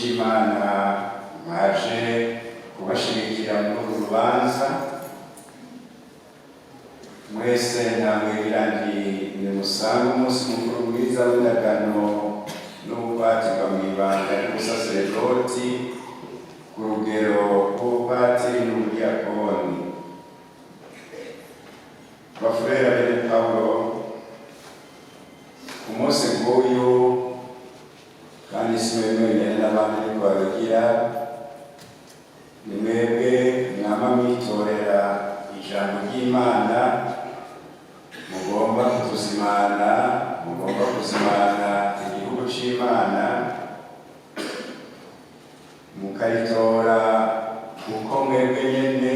c'Imana mwaje kubashigikira muri uru rubanza mwese. Ntamwebira nti nimusange umunsi mukuru mwiza w'indagano n'ubupatiri mw'ibanga ry'ubusaseredoti ku rugero rw'ubupatiri n'ubudiyakoni. Bafurera bene Pawulo, ku munsi nk'uyu, kandi si mwe mwenyine, n'abandi niko babigira, ni mwebwe mwama mwitorera ijambo ry'Imana mugomba kutuzimana, mugomba kuzimana igihugu c'Imana, mukaritora kuko mwebwe nyene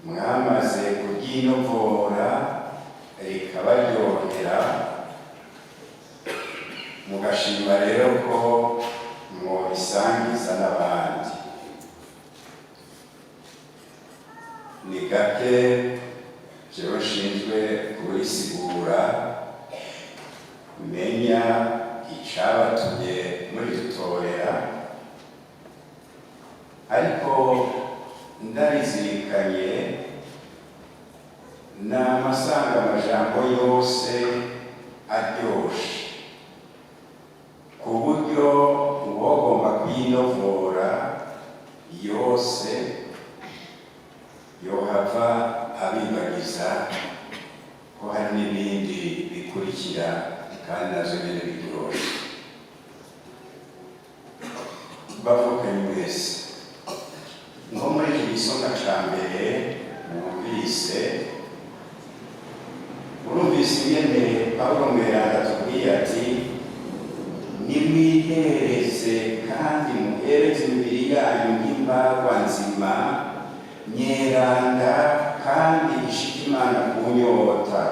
mwamaze kuryinovora rikabaryohera, mugashima rero ko mwobisangiza n'abandi. Ni gake jewe nshinzwe kurisigura, menya icabatumye muridutorera, ariko ndarizirikanye namasanga amajambo yose aryoshe, ku buryo uwogomba kuyinovora yose yohava abibagiza ko hari n'ibindi bikurikira kandi navyo nyene biryoshe. Bavukanye mwese, nko muri iki gisonga ca mbere mwumvise, urumvise ingene Pawulo mweranda tubwiye ati: "Nimwihereze kandi muhereze imibiri yanyu nk'imbagwa nzima, nyeranda kandi ishika Imana ku nyota."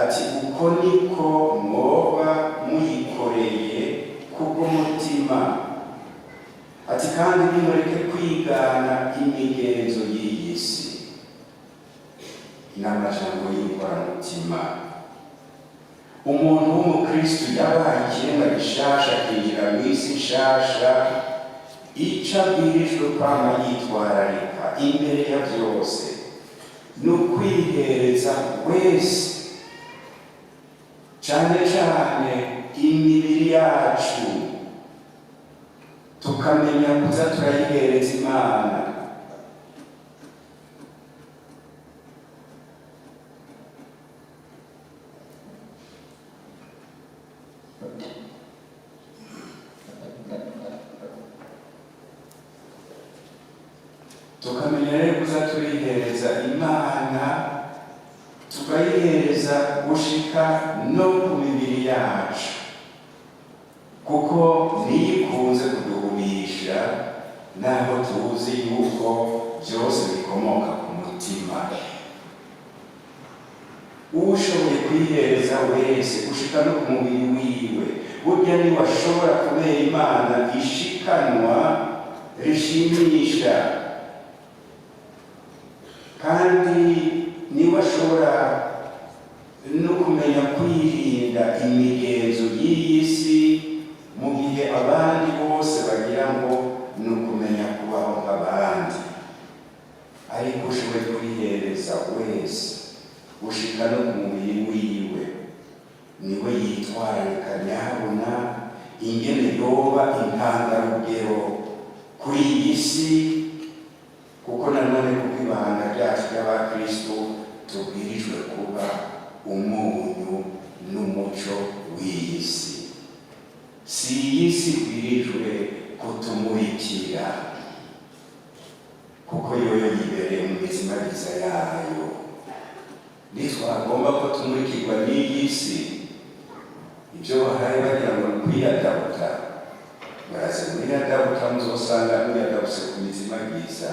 Ati: "Uko niko mwoba muyikoreye kubw'umutima." Ati: "Kandi nimureke kwigana imigenzo y'iyi si." N'amajambo y'inkoramutima. Umuntu w'umukristu yabaye ikiremwa gishasha, akinjira mu isi nshasha, ico abwirijwe kwama yitwararika imbere ya vyose ni ukwihereza wese, cane cane imibiri yacu, tukamenya kuza turayihereza Imana. Tukamenya rero kuza turihereza Imana, tukayihereza gushika no ku mibiri yacu, kuko niyo ikunze kuduhumisha, naho tuzi yuko byose bikomoka ku mutima. Ushoboye kwihereza wese gushika no ku mubiri wiwe, burya niwe ashobora kubera Imana ishikanwa rishimisha, kandi niwe ashobora no kumenya kwirinda imigenzo y'iyi si mu gihe abandi bose bagira ngo ni ukumenya kubaho nk'abandi. Ariko ushoboye kwihereza wese gushika no ku mubiri wiwe, niwe yitwararika nyabuna ingene yoba intangarugero kuri iyi si, kuko nanone kuko ibanga ryacu ry'abakristo tubwirijwe kuba umunyu n'umuco w'iyi si. Si iyi si ibwirijwe kutumurikira, kuko yoyo yibereye mu mizimagiza yayo. Nitwagomba ko tumurikirwa n'iyi si, ibyo bahaye bagira ngo ni kwiyadabuta, muraze mwiyadabuta, muzosanga mwiyadabuse ku mizimagiza,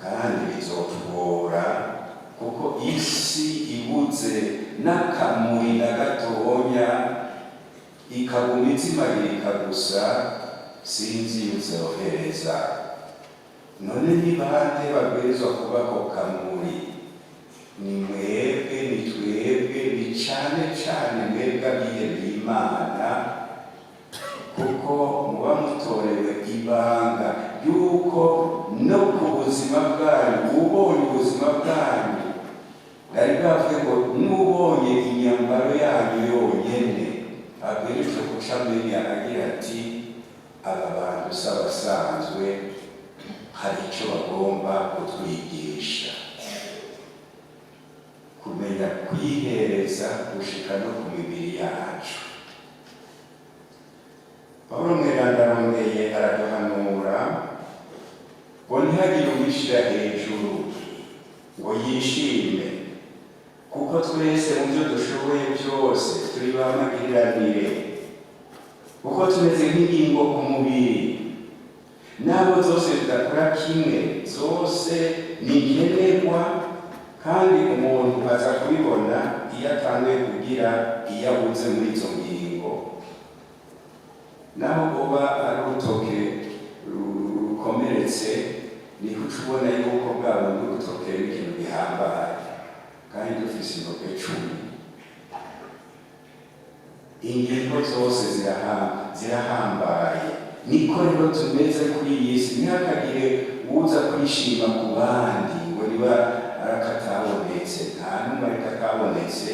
kandi bizotugora, kuko isi ibuze n'akamuri na gatonya ikaguma izimagirika gusa, sinzi iyo uzohereza. None ni bande babwirizwa kuba ako kamuri? Ni mwebwe, ni twebwe, ni cane cane mwebwe abihebeye Imana. Kuko muba mutorewe ibanga yuko no ku buzima bwanyu, ubonye ubuzima bwanyu, bwari bwavuge ngo n'ubonye imyambaro yanyu yonyene abwirijwe guca amenya agira ati: "Aba bantu si abasanzwe, hari icyo bagomba kutwigisha." Kumenya kwihereza gushika no ku mibiri yacu. Pawulo Mweranda arongeye araduhanura ngo ntihagire uwishyira hejuru ngo yishime, kuko twese mu byo dushoboye byose turi ba magiriranire, kuko tumeze nk'ingingo ku mubiri, n'abo zose zidakora kimwe, zose ni nkenerwa. Kandi umuntu aza kubibona iyo atanguye kugira iyo abuze muri izo ngingo, naho uba ari urutoke rukomeretse, niho uca ubona yuko bwa bundi urutoke ari ikintu gihambaye, kandi dufise intoke 10. Ingingo zose zirahambaye. Niko rero tumeze kuri iyi si. Ntihakagire uza kwishima ku bandi ngo niba arakatabonetse. Nta n'umwe ariko atabonetse,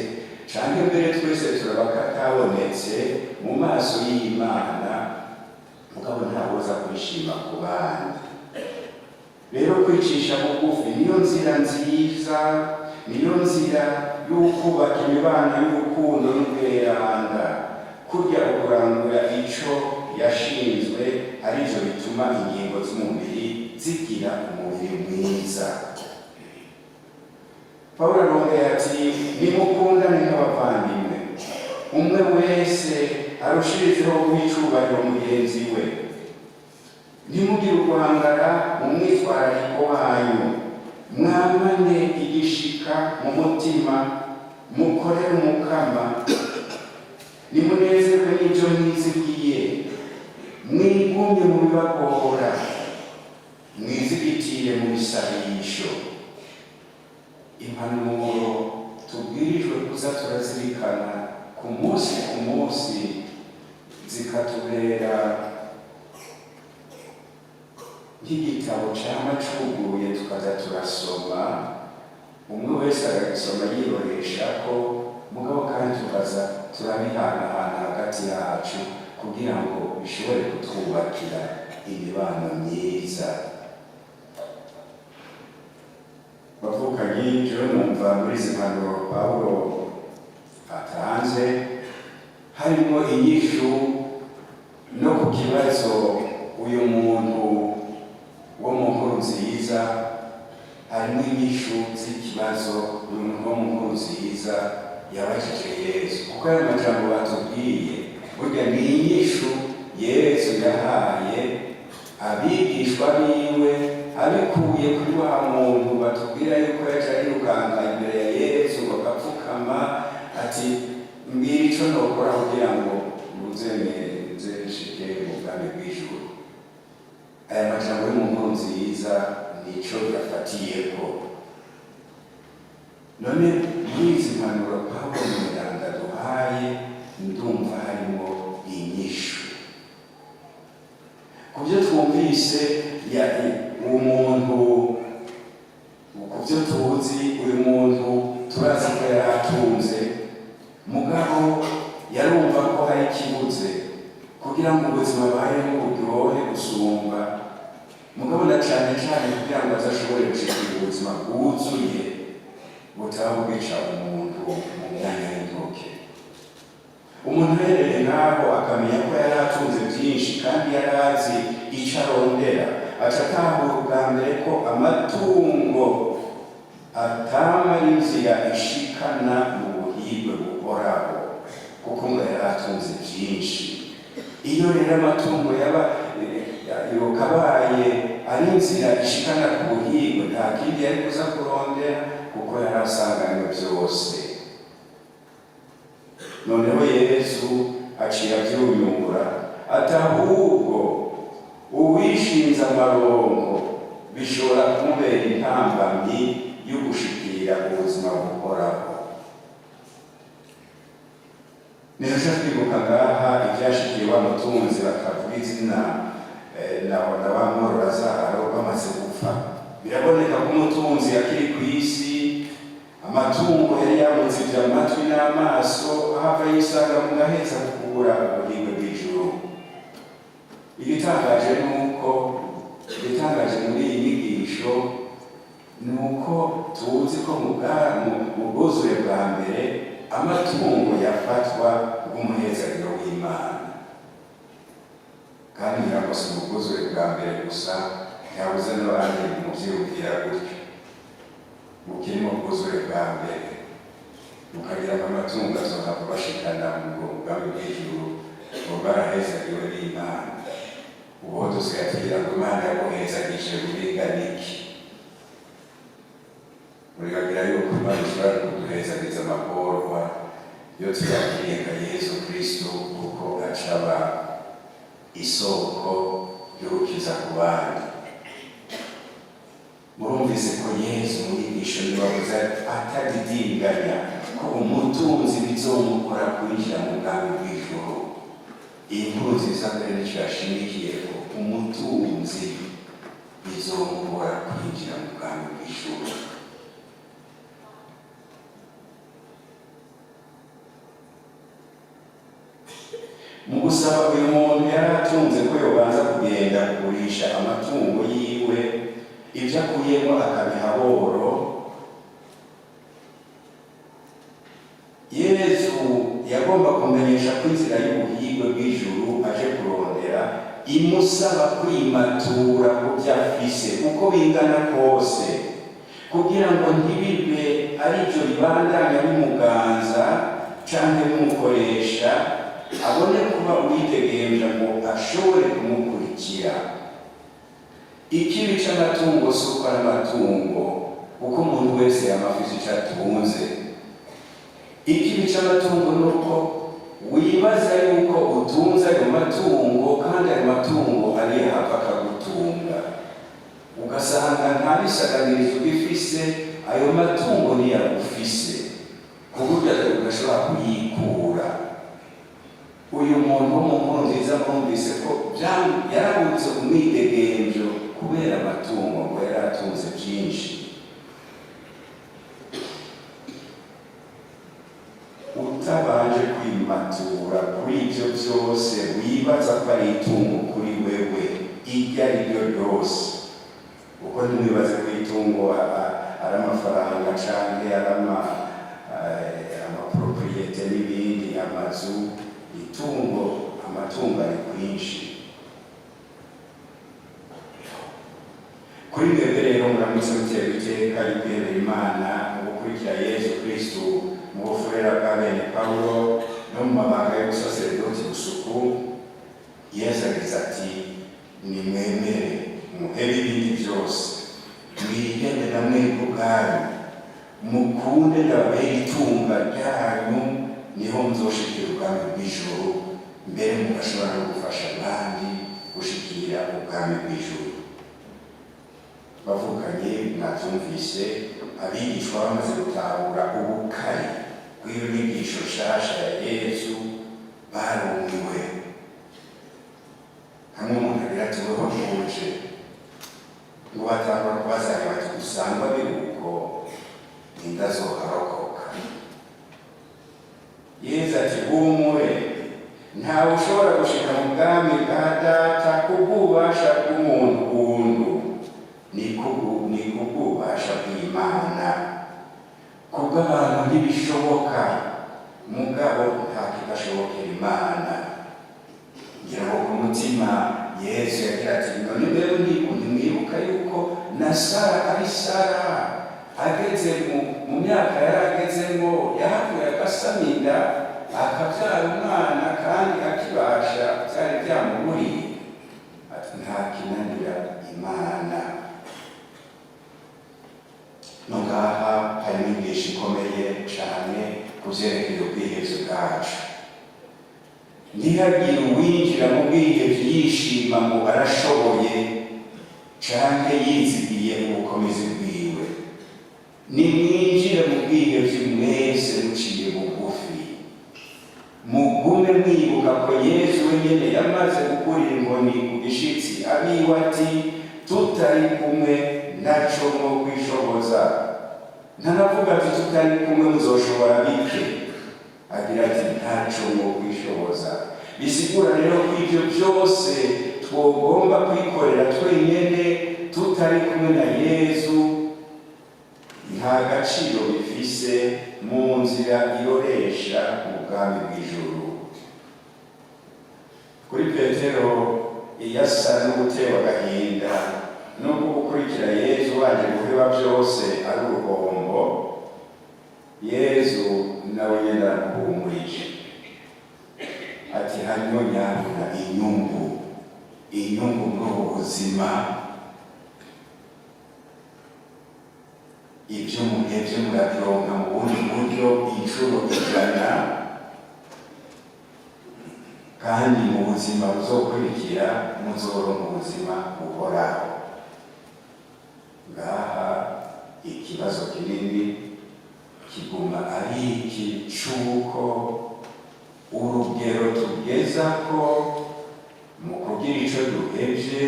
canke mbere twese turaba katabonetse mu maso y'Imana, mugabo ntawoza kwishima ku bandi. Rero kwicisha bugufi niyo nzira nziza, niyo nzira y'ukubaka imibano y'urukundo n'ubweranda. Kurya ukurangura ico yashinzwe, arivyo bituma ingingo z'umubiri zigira umubiri mwiza. Pawulo arongeye ati: "Nimukundane nk'abavandimwe, umwe wese arushirizeho guha icubahiro mugenzi we. Ntimugire uguhangara mu mwitwarariko wanyu, mwamane igishika mu mutima, mukorere Umukama. Nimunezerwe n'ibyo mwizigiye, mwigumye mu bibagora, mwizigitire mu bisabisho." Impanuro tubwirijwe kuza turazirikana ku munsi ku munsi, zikatubera nk'igitabo cama cuguruye, tukaza turasoma, umwe wese akagisoma yiroresha ko, mugabo kandi tukaza turabihanahana hagati yacu kugira ngo bishobore kutwubakira imibano myiza. Bavukanyi, jewe numva muri izi mpanuro Pawulo atanze harimo inyishu no ku kibazo uyu muntu wo mu nkuru nziza, harimo inyishu z'ikibazo uyu muntu wo mu nkuru nziza yabajije Yezu, kuko ayo majambo batubwiye burya ni inyishu Yezu yahaye abigishwa biwe, abikuye kuri wa muntu batubwira yuko yaje arirukanga imbere ya Yezu bagapfukama, ati: "Mbwira ico nokora kugira ngo nze nshike mu bwami bw'ijuru." Aya majambo yo mu nkuru nziza nico yafatiyeko. None muri izi mpanuro Pawulo Mweranda duhaye, ndumva harimo inyishu ku byo twumvise uwo muntu. Ku byo tuzi, uyu muntu turazi ko yari atunze, mugabo yarumva ko hari ikibuze kugira ngo ubuzima abayemo buryohe gusumba, mugabo na cane cane kugira ngo aze ashobore gushikira ubuzima bwuzuye butaba bwica umuntu mu myanya y'intoke. Umuntu uhereye nk'aho akamenya ko yari atunze byinshi kandi yari azi ico arondera, aca atahura ubwa mbere ko amatungo atama ari inzira ishikana mu buhirwe buhoraho, kuko ngo yari atunze byinshi. Iyo rero amatungo yaba yokabaye ari inzira ishikana ku buhirwe, nta kindi yari kuza kurondera, kuko yari asanganywe byose. Noneho Yesu aciye avyunyura ati: "Ahubwo uwishinze amaronko bishobora kumubera intambamyi yo gushikira ubuzima buhoraho." Ntiduca twibuka ngaha ivyashikiye wa mutunzi bakavuga izina na wa mworo Lazaro bamaze gupfa. Biraboneka ko umutunzi akiri ku isi amatungo yari yamuzivye amatwi n'amaso, ahava yisanga mu gaheza ko kubura ubuhingwe bw'ijuru. Igitangaje nuko, igitangaje muri iyi nyigisho ni uko tuzi ko mu bwuzure bwa mbere amatungo yafatwa nk'umuhezagiro w'Imana. Kandi ngira ngo si mu bwuzure bwa mbere gusa, ntihabuze n'abandi muvyiyumvira gutyo. Mukiri mu bwuzure bwa mbere mukagira ngo amatungo azohava bashikana mu bwami bw'ijuru, ngo barahezagiwe n'Imana. Ubu dusigaye tugira ngo Imana yaguhezagije bingana iki? Muribagira yuko Imana ishobora kuduhezagiza amagorwa iyo tuyakiriye nka Yezu Kristo, kuko acaba isoko y'urukiza ku bandi. Murumvise ko Yezu mu nyigisho yiwe atadidinganya ko umutunzi bizomukora kwinjira mu bwami bw'ijuru. Iyi nkuru nziza mbere nico yashimikiye ko umutunzi bizomukora kwinjira mu bwami bw'ijuru. Mu gusaba uyu muntu yari atunze ko yobanza kugenda kugurisha amatungo yiwe, ibyo akuyemo akabiha boro, Yezu yagomba kumenyesha ko inzira y'ubuhigwe bw'ijuru aje kurondera imusaba kwimatura ku byo afise uko bingana kose, kugira ngo ntibibe ari byo bibandanya bimuganza canke bimukoresha, abone kuba uwidegemvya ngo ashobore kumukurikira. Ikibi c'amatungo si uko ari amatungo, kuko umuntu wese yama afise ico atunze. Ikibi c'amatungo ni uko wibaza yuko utunze ayo matungo, kandi ayo matungo ariyo ahava akagutunga, ugasanga nta bisaganirizo ugifise, ayo matungo niyo agufise, ku buryo udashobora kuyikura. Uyu muntu wo mu nkuru nziza mwumvise ko yarabuze umwidegemvyo kubera amatungo, ngo yari atunze byinshi. Utabanje kwimatura kuri ibyo byose wibaza ko ari itungo kuri wewe iryo ari ryo ryose, kuko ntimwibaze ko itungo ari amafaranga canke ari amapropriétés n'ibindi, amazu. Itungo, amatungo ari kwinshi. Kuri mwebwe rero muramutse muterwa iteka y'ukwemera Imana mu gukurikira Yezu Kristu mu bufurera bwa bene Pawulo no mu mabanga y'ubusaseredoti busuku, Yezu agize ati: nimwemere muhebe ibindi byose, mwihende na mwebwe ubwanyu, mukunde ndababere itunga ryanyu, niho muzoshikira ubwami bw'ijuru, mbere mugashobora no gufasha abandi gushikira ubwami bw'ijuru. Bavukanye, mwavyumvise, abigishwa bamaze gutahura ubukari bw'iyo nyigisho nshasha ya Yezu barumiwe. Hamwe umuntu agira ati: weho ntuje, ngo batangura kubazanya bati: usangwa biruko nindazoharokoka. Yezu ati: humure, ntawe ushobora gushika mu bwami bwa Data kubw'ububasha bw'umuntu buntu, ni kubw'ububasha bw'Imana. Kubw'abantu ntibishoboka, mugabo nta kidashobokera Imana. Ngira ngo ku mutima Yezu yagira ati: none rero ntimwibuka yuko na Sara ari Sara ageze mu myaka yari agezemo yahavuye agasamira akabyara umwana, kandi akibasha byari byamuburiye. Ati: nta kinanira Imana. No ngaha hari inyigisho ikomeye cane ku vyerekeye ubwihevyi bwacu. Ntihagire uwinjira mu bwihevyi yishima ngo arashoboye canke yizigiye ubukomezi bwiwe. Nimwinjire mu bwihevyi mwese muciye bugufi, mukunde. Mugume mwibuka ko Yezu wenyene yamaze gukurira inkoni ku gishitsi abiwe ati: "Tutari kumwe ntaco mwo kwishoboza." Ntanavuga ati: "Tutari kumwe muzoshobora bike." Agira ati: "Ntaco mwo kwishoboza." Bisigura rero ko ibyo byose twogomba kwikorera twenyene tutari kumwe na Yezu nta gaciro bifise mu nzira iroresha mu bwami bw'ijuru. Kuri Petero, iyo asa n'ugutewe agahinda n'ubwo gukurikira Yezu waje guheba byose ari uruhombo, Yezu nawe nyene aramuhumurije ati: "Hariho nyabuna inyungu, inyungu muri ubu buzima. Ibyo muhevye murabironka mu bundi buryo inshuro 100, kandi mu buzima buzokurikira muzoronka ubuzima buhoraho." Ngaha ikibazo kinini kiguma ari iki c'uko urugero tugezako mu kugira ico duhevye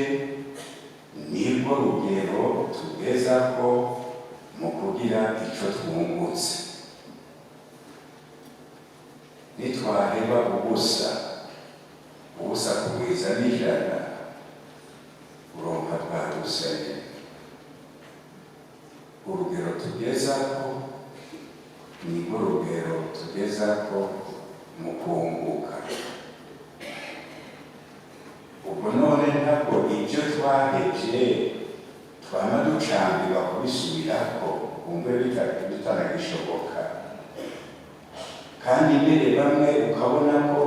nirwo rugero tugezako mu kugira ico twungutse. Nitwaheba ubusa, ubusa kugwiza n'ijana, uronka bwa busa nyene. Urugero tugezako nirwo rugero tugezako mu kunguka. Ubwo none ntabwo ibyo twahevye twama ducambirwa kubisubirako, wumve bitanagishoboka. Kandi mbere bamwe ukabona ko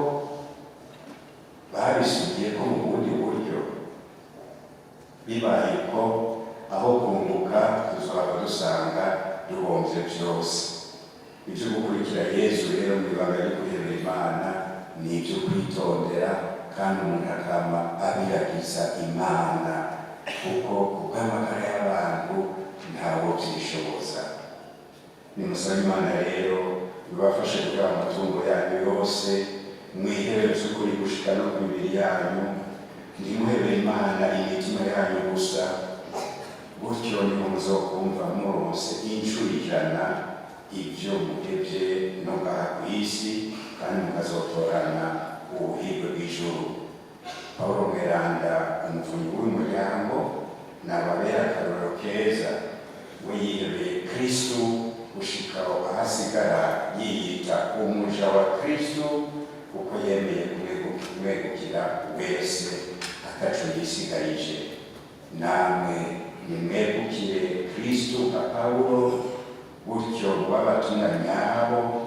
babisubiyeko mu bundi buryo. Bibaye ko aho kunguka tuzohava dusanga duhomvye vyose. Ibyo gukurikira Yezu rero mu ibanga ryo guhebera Imana ni ibyo kwitondera, kandi umuntu akama abiragiza Imana, kuko kubw'amagara y'abantu ntawo vyishoboza. Nimusabe Imana rero ibafashe kugira amatungo yanyu yose mwihebe vy'ukuri gushika no ku mibiri yanyu. Ntimuhebere Imana imitima yanyu gusa. Gutyo niho muzokumva muronse inshuro 100 ibyo muhevye no ngaha kw'isi, kandi mukazotorana ubuhirwe bw'ijuru. Pawulo Mweranda, umuvunyi w'uyu muryango, nababera akarorero keza. We yihebeye Kristu gushika aho ahasigara yiyita umuja wa Kristu, kuko yemeye kumwegukira wese ataco yisigarije. Namwe nimwegukire Kristu nka Pawulo, gutyo mube abatumwa nyabo.